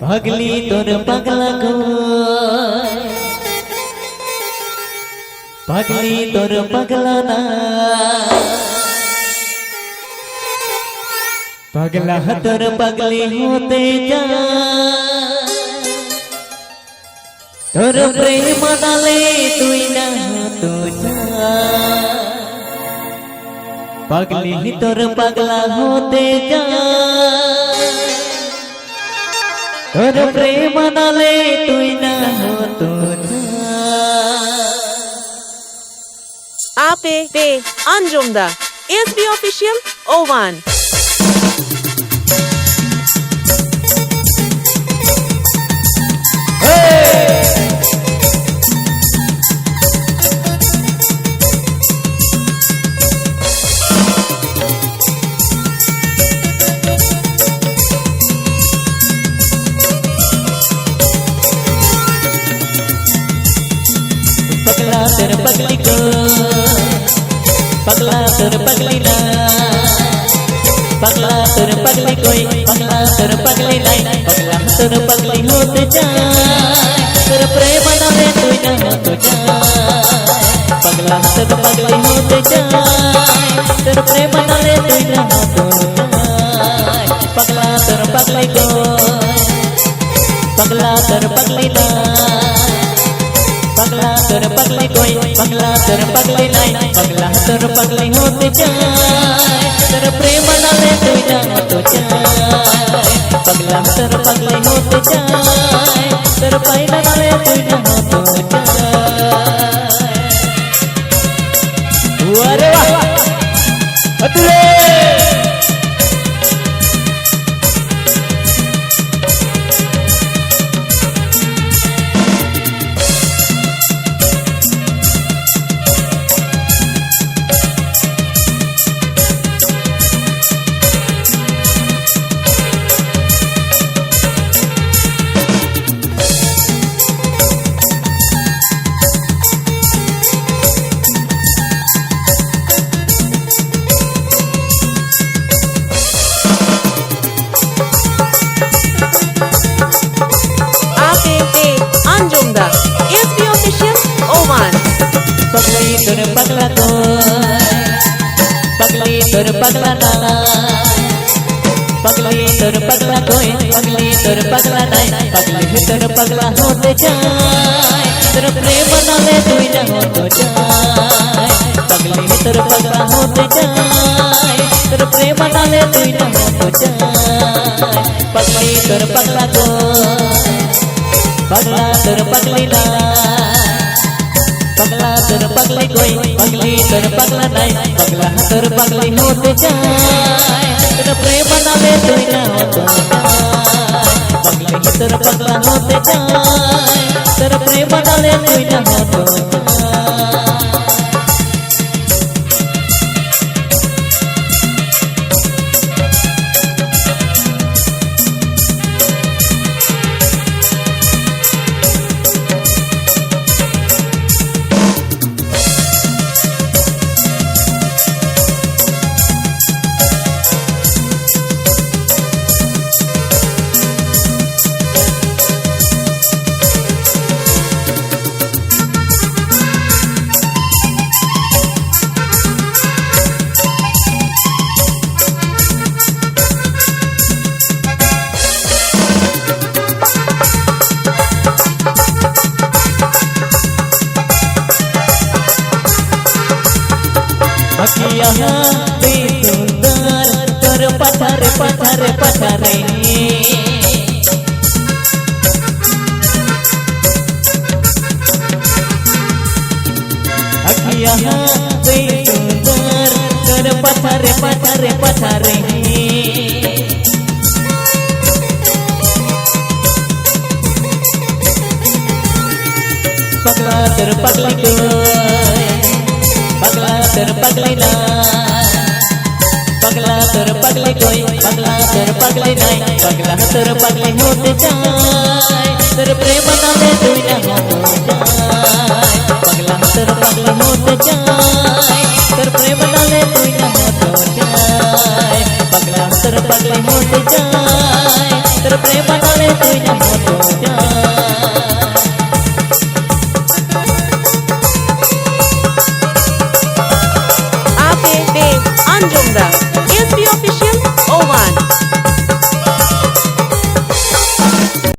पगली तोर पगला को पगली तोर पगला ना पगला तोर पगली होते जा तोर प्रेम नाले तुई ना तो जा पगली तोर पगला होते जा তোর প্রেম নালে তুই না হতো Ape P Anjumda SB Official 01. पगला तोर पगली को पगला तोर पगली ना पगला तोर पगली कोई पगला तोर पगली नहीं पगला तोर पगली होते जाए तोर प्रेम नाले तुई ना होते जाए पगला तोर पगली होते जाए तोर प्रेम नाले तुई ना होते जाए पगला तोर पगली को पगला तोर पगली ना पगला तोर पगली कोई पगला तोर पगली नहीं पगला तोर पगली होते जाए तोर प्रेम नाले तुई ना होते जाए पगला तोर पगली होते जाए तोर पाइना नाले तुई ना होते जाए। अरे वाह अतुले Ape P Anjumda SB Official 01. पगली तोर पगला को पगली तोर पगला ना पगली तोर पगला कोई पगली तोर पगला नहीं पगली तोर पगला होते जाए तोर प्रेम नाले तुई ना होते जाए पगली तोर पगला होते जाए तोर प्रेम नाले तुई ना होते जाए पगली तोर पगला को पगला तोर पगली ना पगला तोर पगली कोई पगली तोर पगला नहीं पगला तोर पगली होते जाए तोर प्रेम नाले तुई ना होते जाए पगली तोर पगला होते जाए तोर प्रेम नाले तुई ना होते जाए। अखिया बे सुंदर तोर पठारे पठारे पठारे अखिया बे सुंदर तोर पठारे पठारे पठारे पगला तोर पगली को पगला तोर पगली ना पगला तोर पगली कोई पगला तोर पगली नहीं पगला तोर पगली होते जाए तोर प्रेम नाले तुई ना होते जाए पगला तोर पगली होते जाए तोर प्रेम नाले तुई ना होते जाए पगला तोर पगली होते जाए तोर प्रेम नाले तुई ना বে আঞ্জুমদা, এসবি অফিসিয়াল।